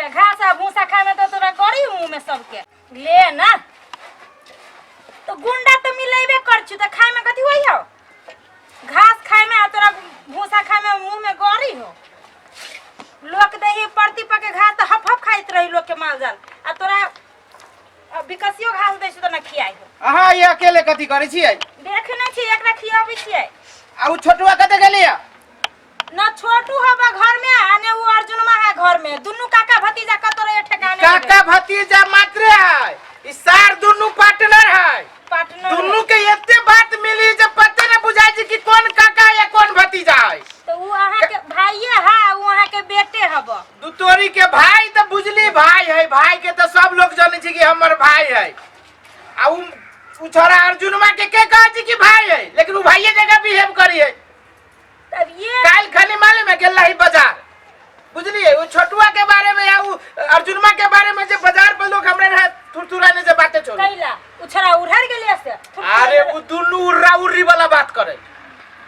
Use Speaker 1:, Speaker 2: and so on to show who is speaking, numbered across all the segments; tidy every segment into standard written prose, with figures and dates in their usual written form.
Speaker 1: तऽ घास आ भूसा खाय में तऽ तोरा गड़ी मुंह में सबके ले ना। तो गुंडा तो मिलेबे कर छु, तऽ खाय में कथी होई हो? घास खाय में आ तोरा भूसा खाय में मुंह में गड़ी हो। लोक दही परती पके घास तऽ हफ हफ खाइत रही लोक के माल जाल, आ तोरा अब विकसियो घास दै छै तऽ ना खियाइ हो।
Speaker 2: अहाँ ई अकेले कथी करै छियै?
Speaker 1: देख नै छी, एकरा खियाबै छियै।
Speaker 2: आ उ छोटुआ कतऽ गेलैया?
Speaker 1: न छोटू हबा घर में आ ने उ अर्जुनमा है घर में। दुनू काका भतीजा कतौ रहे ठेकाने नहीं।
Speaker 2: काका भतीजा मात्रे है, ई सार दुनू पार्टनर है।
Speaker 1: पार्टनर
Speaker 2: दुनू के एते बात मिली जे पते न बुझाय छै कि कोन काका या कोन भतीजा है।
Speaker 1: तो उ अहाँ के भाइये है, उ अहाँ के बेटे हब।
Speaker 2: दुतोरी के भाई तो बुझली भाई है, भाई के तो सब लोग जाने छै कि हमर भाई है। आ उ छोरा अर्जुनमा के कहै छै कि भाई है, लेकिन उ भाइये जगह बिहेव करी है।
Speaker 1: तब ये
Speaker 2: काल खाली मालूम है गेल रही बाजार, बुझलिए? उ छोटुआ के बारे में या उ अर्जुनमा के बारे में जे बाजार पर लोग हमरा रहे थुरथुराने जे बातें छोड़
Speaker 1: कैला उ छोरा उड़हर गेलिए से?
Speaker 2: अरे उ दुनू उर्रा उर्री वाला बात करे,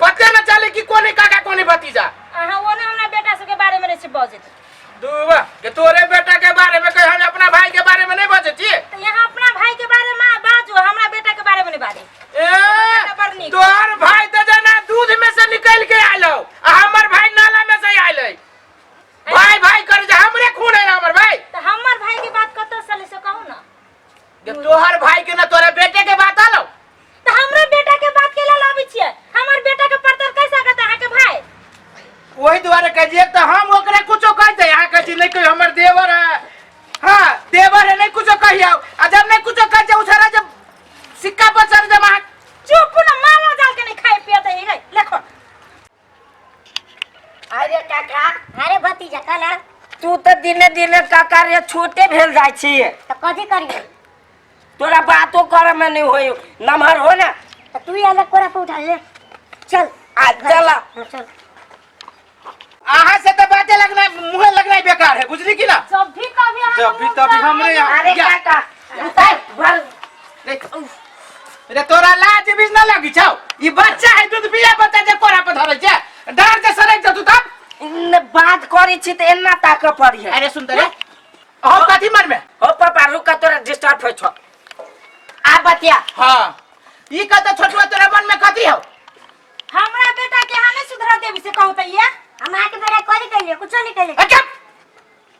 Speaker 2: पते न चले कि कोने काका कोने भतीजा।
Speaker 1: अहाँ ओने हमरा बेटा सब के बारे में नहीं छै बजैत।
Speaker 2: दुबा के तोरे बेटा के बारे में कह, हम अपना भाई के बारे में नहीं बजै छी।
Speaker 1: तो यहाँ अपना भाई के बारे में बाजू, हमरा बेटा के बारे में नहीं बाजू।
Speaker 2: ए,
Speaker 1: बेटा बड़ नीक।
Speaker 2: तोहर भाई तो जना दूध में से निकल के आयल हो, आ हमर भाई नाला में से आयल है। भाई भाई कर जे हमरे खून है ना हमर भाई।
Speaker 1: तो हमर भाई के बात कतौ चले से कहू ना।
Speaker 2: जे तोहर भाई के ना तोरे बेटे के बात आलो।
Speaker 1: तो हमरे बेटा के बात के लेल आबै छियै? हमर बेटा के परतर कैसा कहता अहाँ के भाई?
Speaker 2: वही दुआरे कह जे तो हम ओकरे कुछो कह दे, अहाँ कह नहीं कोई हमर देवर है। हाँ देवर है, नहीं कुछो कहियो। आ जब नहीं कुछो कह जे उछरा जब सिक्का पर चढ़ जमा।
Speaker 1: चुप ना, मालो जाल के नहीं खाए पिए दे गई लेखो।
Speaker 3: अरे काका।
Speaker 4: अरे भतीजा कहना।
Speaker 3: तू तो दिने दिने काका रे छोटे भेल जाय छी।
Speaker 4: तो कथी करिए?
Speaker 3: तोरा बातो करे में नहीं होई, नमहर हो ना।
Speaker 4: तो तू ही हमरा कोरा पर उठा ले चल।
Speaker 3: आ चल।
Speaker 4: हाँ, चल।
Speaker 2: अहाँ से तो बातें लगना मुँह लगना बेकार है, बुझली कि ना?
Speaker 1: जब भी कभी अहाँ
Speaker 2: जब भी तभी हमरे यहाँ।
Speaker 3: अरे
Speaker 2: या।
Speaker 3: काका उतार भर।
Speaker 2: देख, रे तोरा लाज भी ना लगी छौ? ई बच्चा है, दूध पिया बच्चा जे कोरा पर धरै छै, डार जे सड़क जतु तब
Speaker 3: ने बात करै छी त एना ताक पड़ी है।
Speaker 2: अरे सुन त रे, हम कथी मन में?
Speaker 3: हो पापा रुक, तोरा डिस्टर्ब होइ छौ। आ बतिया।
Speaker 2: हाँ ई कहता छोटुआ तोरा मन में कथी हौ?
Speaker 1: हमरा बेटा के अहाँ नहीं सुधरा देबी से कहू त ये।
Speaker 4: हम अहाँ के बेटा कथी कैलिए? कुछो नहीं कैलिए।
Speaker 2: अच्छा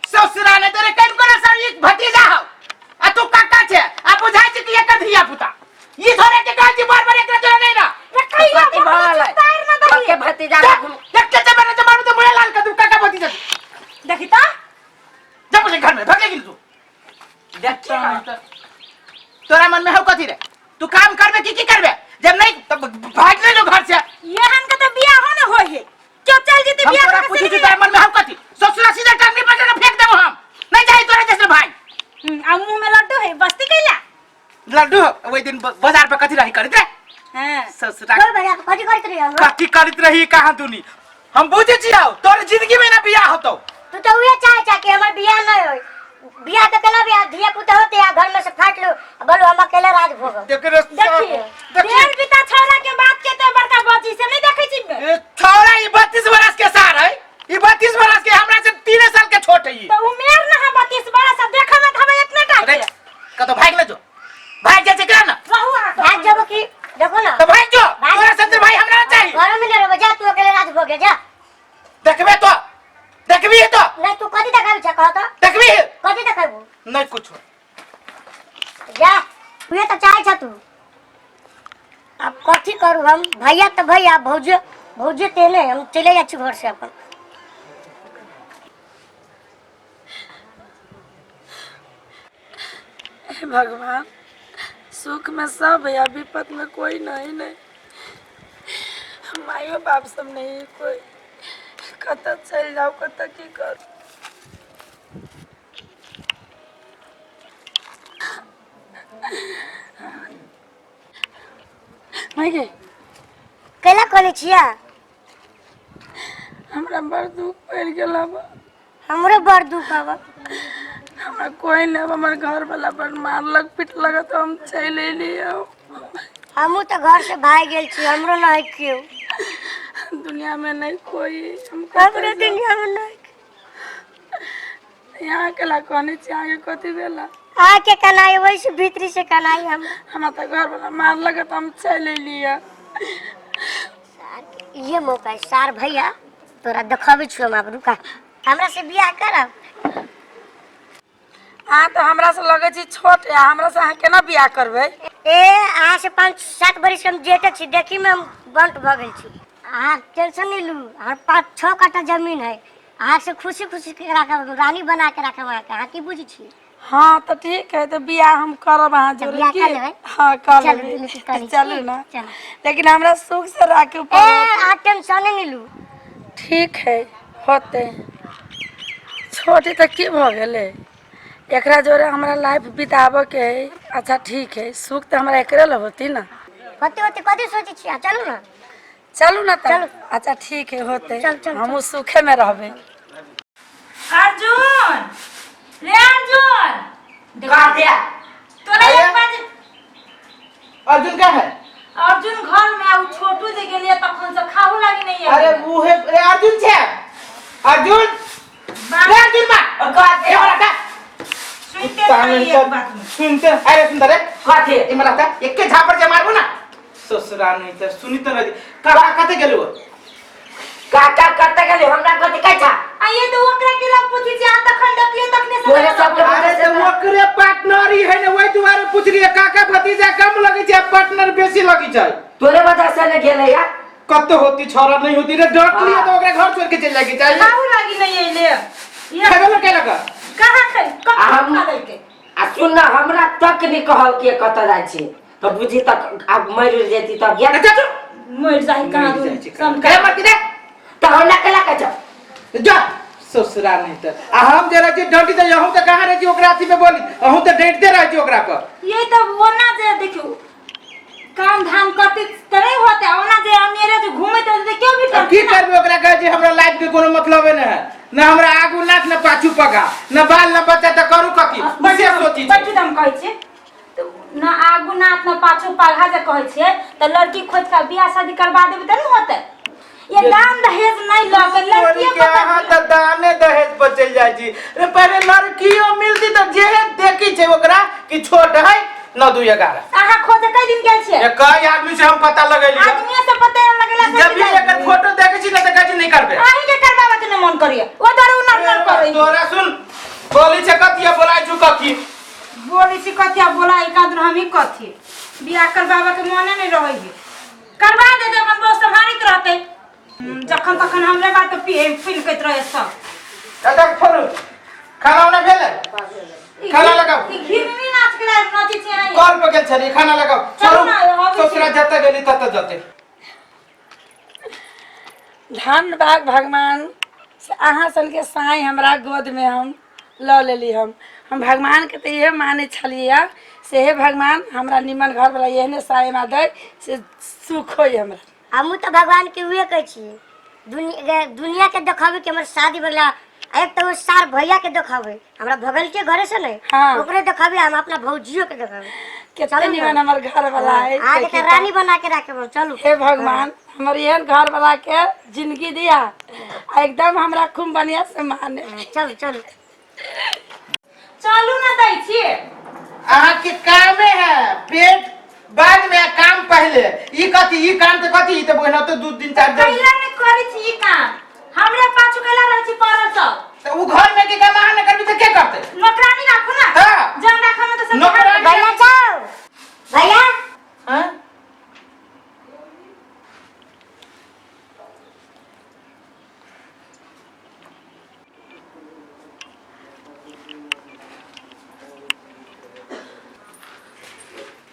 Speaker 2: ससुरा ने तोरे कन कोना सर एक भतीजा हौ आ तू काका छे, आ बुझाय छै कि एकर धिया पुता ई थोड़े के कहै छी बार बार एकरा तोरा नहीं ना।
Speaker 1: रे कहिया
Speaker 3: कथी भऽ गेलै?
Speaker 1: तार ना दही।
Speaker 3: के भतीजा
Speaker 2: देख, देख के जमाना जमाना तो मुहे लाल कर दू काका भतीजा।
Speaker 1: देखी त
Speaker 2: जा बोले घर में भागे गेल तू।
Speaker 3: देखी ना।
Speaker 2: तोरा मन में हौ कथी रे? तू काम करबे की की करबे? जब नहीं तब भाग ले लो घर से।
Speaker 1: एहन के त बियाह हो न होई है, क्यों चल जेते
Speaker 2: हम
Speaker 1: बियाह
Speaker 2: तोरा
Speaker 1: करके
Speaker 2: पूछी
Speaker 1: चलि
Speaker 2: छी तोरा मन में हौ कथी? ससुरा सीधा टांगनी पर के फेंक देबो हम, नहीं जाई तोरा जैसे भाई।
Speaker 1: आ मुंह में लड्डू है बस्ती कैला
Speaker 2: लड्डू हो, ओहि दिन बाजार पर कथी रही करैत रे?
Speaker 1: हां।
Speaker 2: ससुरा
Speaker 4: तोर भैया कथी करैत रही हम?
Speaker 2: कथी करैत रही कहाँ दुनी हम बुझै छी हौ, तोर जिंदगी में ना बियाह होतौ।
Speaker 4: तू तो उहे चाहे छा कि हमर बियाह नहीं होई। बियाह तो केना बियाह, धिया पुता होते आ घर में से फाट लो, बोलो हम अकेले राज भोगब।
Speaker 2: देख रे,
Speaker 1: देखिए,
Speaker 2: देखिए।
Speaker 1: डेढ़ बीता छौड़ा के बात के ते बड़का बची से नहीं देखै छी।
Speaker 2: ए, छौड़ा ई 32 बरस के सार है, ई 32 बरस के, हमरा से 3 साल के छोट है ई।
Speaker 1: तो उमेर न है 32 बरस, आ देखे में त हमें इतने टा
Speaker 2: अरे,
Speaker 1: के।
Speaker 2: कतो भाग ले जो, भाग जा छै ना।
Speaker 1: रहू अहाँ सब।
Speaker 4: भाग जब की देखो ना।
Speaker 2: तो भाग जो,
Speaker 4: भाग।
Speaker 2: तोरा से भाई हमरा ना चाहिए।
Speaker 4: घर में नहीं रहबो, जा तू अकेले राज भोगे जा।
Speaker 2: देखबे तो, देखबी तो।
Speaker 4: नहीं तू कथी देखाबी छा कह तो?
Speaker 2: देखबी।
Speaker 4: कथी देखाबू?
Speaker 2: नहीं कुछ।
Speaker 4: जा, उहे तो चाहे छा तू। अब कथी करू हम? भैया तो भैया, भौजी भौजी तेने हम चले जाइ छी घर से अपन।
Speaker 5: हे भगवान, सुख में सब है, विपद में कोई नहीं। नहीं माइयो बाप सब नहीं कोई, कतऽ चलि जाउ, कतऽ की करू। माय गे।
Speaker 4: कैला कहने छिया?
Speaker 5: हमरा बड़ दुख पड़ि गेल हब।
Speaker 4: हमरो बड़ दुख हब।
Speaker 5: हमरा कोई नहीं, हमर घर वाला बड़ मारलक पिटलक तऽ हम चलि एलियै।
Speaker 4: हमहूँ तऽ घर से भागि गेल छी, हमरो नहीं केओ।
Speaker 5: दुनिया में नहीं कोई, हम कतऽ
Speaker 4: हमरो
Speaker 5: जाउ?
Speaker 4: दुनिया में नहीं।
Speaker 5: यहाँ केला कहने छी अहाँके कथी भेला?
Speaker 4: अहाँके कनाई वैसे भीतरी से कनाई हम।
Speaker 5: हमरा तऽ घर वाला मारलक तऽ हम चलि एलियै।
Speaker 4: ये मौका है सार भैया, तोरा देखबै छियौ हम। आब रुका, हमरा से बियाह करब।
Speaker 5: अहाँ तऽ हमरा से लगै छी छोट, आ हमरा से अहाँ केना बियाह करबै?
Speaker 4: ए, अहाँ से 5-7 बरिस हम जेठे छी, देखी में हम बंट भऽ गेल छी। अहाँ टेंशन नहीं लू, हमर 5-6 कट्ठा जमीन है। अहाँ से खुशी खुशी के राखब, रानी बना के राखब अहाँके। अहाँ की बुझै छी?
Speaker 5: हाँ तऽ ठीक है, तऽ बियाह हम करब अहाँ
Speaker 4: तऽ
Speaker 5: जोड़े।
Speaker 4: बियाह
Speaker 5: की
Speaker 4: कर लेबै?
Speaker 5: हाँ, कर
Speaker 4: चलू,
Speaker 5: लेबै।
Speaker 4: दुनू के करै छी।
Speaker 5: चलू ना।
Speaker 4: चलू।
Speaker 5: लेकिन हमरा सुख से राखू
Speaker 4: ए
Speaker 5: पड़त।
Speaker 4: अहाँ टेंशन नहीं लू।
Speaker 5: ठीक है, होतै। छोटी तऽ की भऽ गेलै, एकरा जोड़े हमरा लाइफ बिताबऽके है। अच्छा ठीक है, सुख तऽ हमरा एकरे लए होती ना।
Speaker 4: होते होते कथी सोचै छी? अहाँ चलू ना।
Speaker 5: चलू ना तऽ।
Speaker 4: चलू।
Speaker 5: अच्छा ठीक है, होतै।
Speaker 4: चल, चल,
Speaker 5: हमहूँ सुखे में रहबै।
Speaker 1: अर्जुन रे, अर्जुन!
Speaker 3: का दिया?
Speaker 1: तोरा एक बात।
Speaker 2: अर्जुन का है?
Speaker 1: अर्जुन घर में आ, उ छोटू जे गेलिए तखन से खाहू लागी नहीं।
Speaker 2: अरे वो है रे, अर्जुन छे, अर्जुन रे, अर्जुन मा
Speaker 3: का
Speaker 2: ए
Speaker 3: दिया?
Speaker 2: वाला का
Speaker 1: सुनते रहिए एक बात में।
Speaker 2: सुनते, अरे सुनते रे।
Speaker 3: कथी?
Speaker 2: ए मला ता एके झापड़ जे मारबो ना ससुरा, नहीं त सुनी त नहीं का कते गेलु?
Speaker 3: काका कतऽ गेली? हमरा कथी कहै छा?
Speaker 1: आ ये तो ओकरा के लग पूछी जे अहाँ तखन डकलिए तखने से।
Speaker 3: तोरे सबके
Speaker 2: अरे त ओकरे पार्टनर ही है ने, वही दुआरे पूछलिए। काका भतीजा कम लगै छै, पार्टनर बेसी लगै छै।
Speaker 3: तोरे वजह से ने गेलै या।
Speaker 2: कत होती छोरा नहीं होती रे, डांट लिया तो ओकरा घर छोड़ के चल जाके चाहिए।
Speaker 1: खाहू लागी नहीं अइले ये।
Speaker 2: खेबे न केलक?
Speaker 1: कहाँ खै
Speaker 3: आ हम-
Speaker 1: कहाँ खा के।
Speaker 3: आ सुन ना, हमरा तक नहीं कहल के कतऽ जाइ छी तऽ बुझी तक आब मरि जेती तब गेल।
Speaker 2: जा चल।
Speaker 1: मरि जाही कहाँ
Speaker 2: मरि
Speaker 1: दूर
Speaker 2: जाइ छै।
Speaker 1: समका।
Speaker 2: करे मरती रे।
Speaker 3: तऽ हमरा केला कहै छौ?
Speaker 2: जा ससुरा, नहीं त आ हम जे रहै छी डांटी त अहूँ त कहाँ रहै छी ओकरा अथी में बोली, अहूँ त डांटते रहै छी ओकरा पर।
Speaker 1: ये तो ओना जे देखियो काम धाम करते त नहीं होते, ओना जे अनेरे जे घूमैत रहते त क्यों भी।
Speaker 2: अब की करबै? ओकरा कहै छै हमरा लाइफ के कोनो मतलबे नहीं है, न हमरा आगू नाक न पाछू पगा, न बाल न बच्चा, त करू कथी? उसे सोची छै।
Speaker 1: बैठू त हम कहै छी तऽ न आगू नाथ न पाछू पघा जे कहै छियै तऽ लड़की खोज के बियाह शादी करवा देबै तऽ नहीं होतै? ये दान दहेज नहीं लऽ के
Speaker 2: तोरी
Speaker 1: लड़की
Speaker 2: के अहाँ त दाने दहेज पर चलि जाइ छी रे। पहिले लड़कियो मिलती त जेहे देखी छै ओकरा कि छोट है न 2-11।
Speaker 1: अहाँ खोजे कई दिन गेल छियै?
Speaker 2: ये कई आदमी से हम पता लगेलियै।
Speaker 1: आदमी से पता लगेला से।
Speaker 2: जब भी एकर फोटो देखै छी ने त कहै छी नहीं करबै।
Speaker 1: अहीं के करवावे के नहीं मन करिए, ओ डर उ नर नर करै।
Speaker 2: तोरा सुन बोली छै कथी बोलाइ छु कथी?
Speaker 1: बोलै छी कथी आ बोला एक आदमी हम ही कथी बियाह करवावे के मने नहीं रहै है। करवा दे अपन बहुत सम्हारित रहतै। जखन तखन हमरे बात पे पिलकैत रहे सब।
Speaker 2: दादा फोन खाना उना भेलै? खाना लगाओ।
Speaker 1: ई घिरनी नाच के नाचै छी अहाँ।
Speaker 2: कॉल पर गेल छली, खाना लगाओ।
Speaker 1: चलू
Speaker 2: छोड़ू
Speaker 1: ना, आबै छी।
Speaker 2: ससुरा जतऽ गेली ततऽ जतै।
Speaker 5: धन्यवाद भगवान से अहाँ सनके साँइ हमरा गोदमे हम लऽ लेली। हम भगवानके तऽ इहे मानै छलियै से हे भगवान, हमरा निमन घरवला एहने साँइ हमरा दै से सुख होइ हमरा।
Speaker 4: हमहूँ तऽ भगवानके उहे कहै छियै, दुनिया के देखाबै कि हमर शादी भऽ गेलै। आ एक तऽ ओ सार भैया के देखाबै, हमरा भगल के घरे से नहीं।
Speaker 5: हाँ।
Speaker 4: ओकरे देखाबै, हम अपना भौजियो के देखाबै।
Speaker 5: कते
Speaker 4: चलू ना।
Speaker 5: निमन हमर घरवला है।
Speaker 4: अहाँके तऽ रानी बना के राखब, चलू।
Speaker 5: हे भगवान, हमर एहन घरवला के जिंदगी दिया आ एकदम हमरा खूब बढ़िया से माने।
Speaker 4: चलू चलू।
Speaker 1: चलू ना दै छी।
Speaker 2: अहाँके कामे है पेट बाद में आ काम पहले। ई कथी? ई काम तऽ कथी? ई तऽ बहिना तो 2 दिन 4 दिन।
Speaker 1: कैला नहीं करै छी ई काम? हमरे पाछू कैला रहै छी पड़ल सब?
Speaker 2: तऽ उ घर में के काम अहाँ नहि करबी तऽ के करतै?
Speaker 1: नौकरानी राखू ना।
Speaker 2: हाँ।
Speaker 1: जन राखऽ में तऽ सब।
Speaker 2: नौकरानी-
Speaker 4: भैया जाओ भैया।
Speaker 2: हाँ?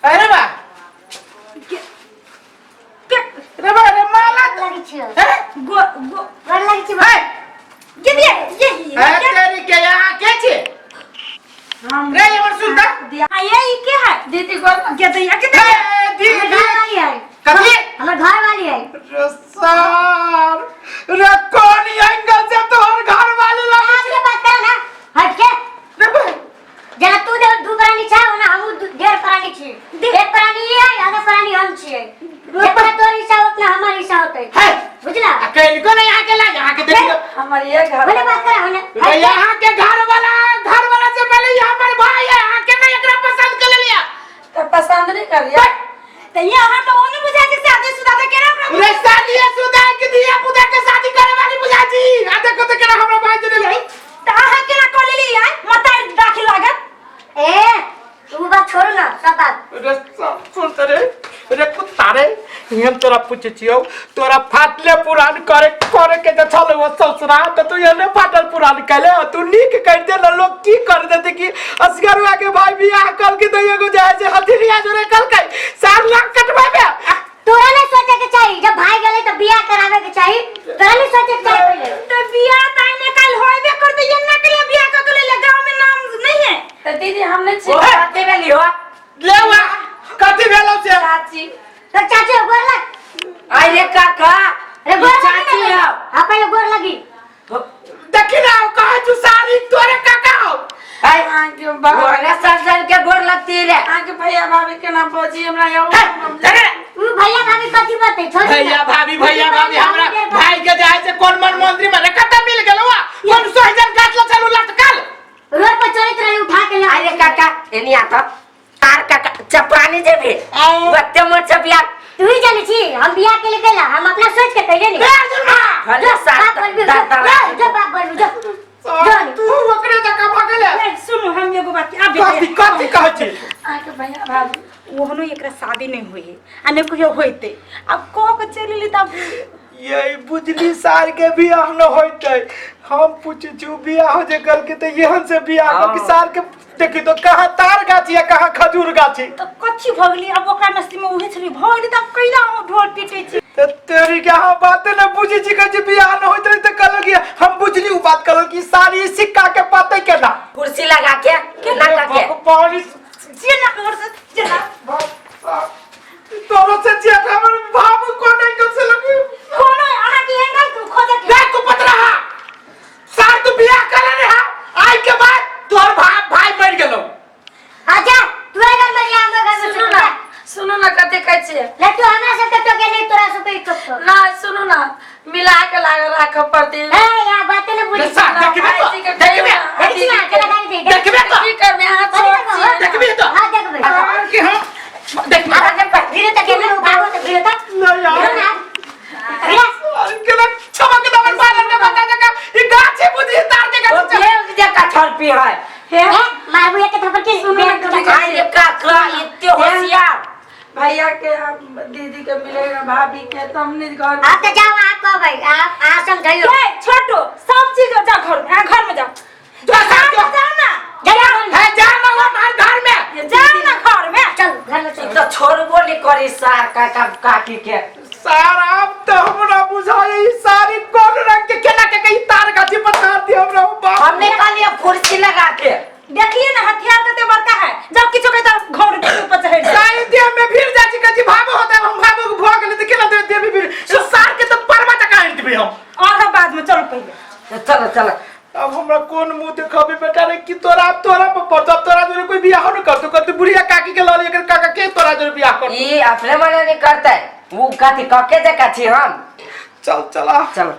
Speaker 2: अरे बा रे बा रे माला।
Speaker 4: लगै छियौ।
Speaker 2: हैं?
Speaker 1: गो गो
Speaker 4: गोर लगै छी।
Speaker 2: हैं?
Speaker 1: ये ये ये।
Speaker 2: हैं, तेरी के यहाँ के छी
Speaker 5: हम
Speaker 2: रे? हमर सुन त।
Speaker 1: आ ये ई के है?
Speaker 5: दीदी गोर
Speaker 1: के दैया के दैया।
Speaker 2: हे दीदी।
Speaker 4: केला
Speaker 2: आ कनिको नहीं यहाँ के लाज, यहाँ के देखियो।
Speaker 5: हमर ये घर
Speaker 4: बोले बात कर होने
Speaker 2: रे यहाँ के घर वाला से पहले ये हमार भाई है, यहाँ के नहीं एकरा पसंद कर लिया।
Speaker 5: तऽ पसंद नहीं करिए।
Speaker 1: त ये अहाँ तो ओने बुझाइ छै शादी शुदा त केना ओकरा
Speaker 2: रे शादी सुदा के दिया पुदा के शादी करे वाली बुझा जी। आ देखो तो केना हमरा भाई जने ले।
Speaker 1: त अहाँ केना कऽ लेली आय मताई दाखिल लागत।
Speaker 4: ए तू बात छोड़ू ना सब बात।
Speaker 2: रे सुन त रे, रे कुत्ता रे, हम तोरा पूछे छियौ, तोरा फाटले पुरान करे करे के जे छल वो ससुरा त तू एने फाटल पुरान कले, तू नीक कर दे न लोग की कर देते कि असगरुआ के भाई बियाह कल के त एगो जाय से हथिनिया जोरे कल के 4 लाख कटवाबे।
Speaker 4: तोरा नहीं सोचे के चाहिए, जब भाई गेले तो बियाह करावे के चाहिए, तोरा नहीं सोचे के चाहिए पहले।
Speaker 1: त बियाह त आइने काल होइबे करते, एन्ना के लिए बियाह क के ले गांव में नाम नहीं है।
Speaker 5: तऽ दीदी हम नहीं
Speaker 3: ओ
Speaker 5: छी।
Speaker 3: कथी भेली हो?
Speaker 2: ले वा कथी भेलौ से?
Speaker 5: चाची।
Speaker 4: तो चाची गोर लग।
Speaker 3: अरे काका,
Speaker 4: अरे
Speaker 3: ई
Speaker 4: गोर लगी
Speaker 3: चाची
Speaker 4: ना।
Speaker 3: हो।
Speaker 4: हाँ पहले गोर लगी।
Speaker 2: देखी ना कहे छु सारी तोरे काका हो।
Speaker 3: आय,
Speaker 5: अहाँके बाप
Speaker 3: गोरा सर के गोर लगती रे।
Speaker 5: अहाँके भैया भाभी केना बजी हमरा यौ।
Speaker 4: उ भैया भाभी कथी बात है छोड़।
Speaker 2: भैया भाभी भैया भाभी हमरा भाई के जाय से कोन मन मंत्री में कत मिल गेलौ आ? कोन सोहजन गाछ ल चलू लटकल
Speaker 4: रोड पर चलत रही उठा के ले।
Speaker 3: अरे काका एनी आता आर काका चपानी जेबे बत्ते मोर चपिया।
Speaker 4: तू ही जाने छी हम बियाह के लिए कैला, हम अपना सोच के कैले नहीं।
Speaker 2: ए अर्जुन भा
Speaker 3: भले
Speaker 4: जो
Speaker 3: सात
Speaker 4: बाप बोलबी
Speaker 3: दादा
Speaker 4: जो बाप बोलबी जो जो
Speaker 2: तू ओकरे जका भगले।
Speaker 1: ए, सुनू हम एगो बात आबे
Speaker 2: कथी कथी कहै छी?
Speaker 5: अहाँके भैया भाभी
Speaker 1: ओहनो एकरा शादी नहीं होई आ नहीं कहियो होइते, अब कह के चलि ली तब
Speaker 2: ये बुझली सार के बियाह न होइते। हम पूछै छी बियाह जे कल के त एहन से बियाह क कि सार के देखी तो कहाँ तार गाछी आ कहाँ खजूर गाछी।
Speaker 1: त कथी भऽ गेली अब ओकरा नसीब में उहे छली भऽ गेली तब कैला हम ढोल पीटै छी?
Speaker 2: त तेरी के हम बात न बुझै छी कहै छी बियाह न होइत रही त कहलक कि हम बुझली उ बात कहलक कि सारी सिक्का के पाते केना
Speaker 3: कुर्सी लगा के केना काके
Speaker 2: पानी
Speaker 1: जे ना कर से जे ना
Speaker 2: तोरो से जे हमर बाबू कोन एंगल से लगी
Speaker 1: कोनो अहाँ के एंगल तू खोजे के
Speaker 2: देख तू पतरा सार तू बियाह कर ले हा आई के बाद तोहर भाई मर गेलौ।
Speaker 4: अच्छा तू घर में जा हमरा घर में
Speaker 5: सुनू ना सुनू ना कते कहै छियै।
Speaker 4: ले तू हमरा सबके टोके नहीं तोरा सबके टोकतो
Speaker 5: ना सुनू ना मिला के लागल राखऽ पड़तै।
Speaker 4: ए यार बात नहीं बुझी।
Speaker 2: रे सार देखबे तो
Speaker 5: भाईजी के
Speaker 2: देखबे
Speaker 5: कहियो ना।
Speaker 4: देखी ना केना गाली दे
Speaker 2: देखबे तो
Speaker 5: की करबै अहाँ छोट छियै ना।
Speaker 2: देखबे तो
Speaker 4: हां देखबे।
Speaker 2: आर के हम देख
Speaker 4: भिड़ो तक केना भागो त भिड़ो तक
Speaker 2: नहीं यार
Speaker 4: भिड़ो
Speaker 2: केना छमक दबर बालन के बता जका ई गाछे बुझी तार के
Speaker 3: ओ
Speaker 2: गाछे
Speaker 3: भेल जका छल पी है।
Speaker 5: हे
Speaker 4: मारबू एक थप्पड़ के
Speaker 3: अरे काका एते होशियार
Speaker 5: भैया के दीदी के मिलेगा भाभी के तो हमने घर
Speaker 4: आप तो जाओ आप कहो भाई आप आ समझाइयो।
Speaker 1: ए छोटो सब चीज जा घर में, घर में जा
Speaker 2: जा जा
Speaker 1: जाओ ना
Speaker 4: जाओ
Speaker 2: है जा ना वो हमार घर में
Speaker 1: जाओ ना घर में
Speaker 4: चल घर में चल।
Speaker 3: तो छोड़बो नहीं करी सार काका काकी के।
Speaker 2: सार अब तो हमरा बुझाए ई सारी कोन रंग के केना के कई तार गाछी पर तार दी हमरा ओ बाप।
Speaker 3: हमने कहलिए कुर्सी लगा के
Speaker 1: देखिए ना हथियार कते बड़का है, जब किछो कहता घर के ऊपर चढ़ जाए।
Speaker 2: साई देह में भीड़ जा छी कजी भागो होता हम भागो के भोग ले त केना दे देवी भीड़ से सार के तो परवा तक आनि देबे हम।
Speaker 1: और बाद में चलो पहले
Speaker 3: चलो चलो।
Speaker 2: अब हमरा कोन मुंह देखबे बेटा रे कि तोरा अब तोरा पर पड़तो, अब तोरा जोरे कोई बियाह न करतो, करतो बुढ़िया काकी के लड़ी एकर काका के तोरा जोरे बियाह करतो।
Speaker 3: ई अपने मना नहीं करते वो कथी कके देखा छी हम।
Speaker 2: चल चला
Speaker 3: चलो।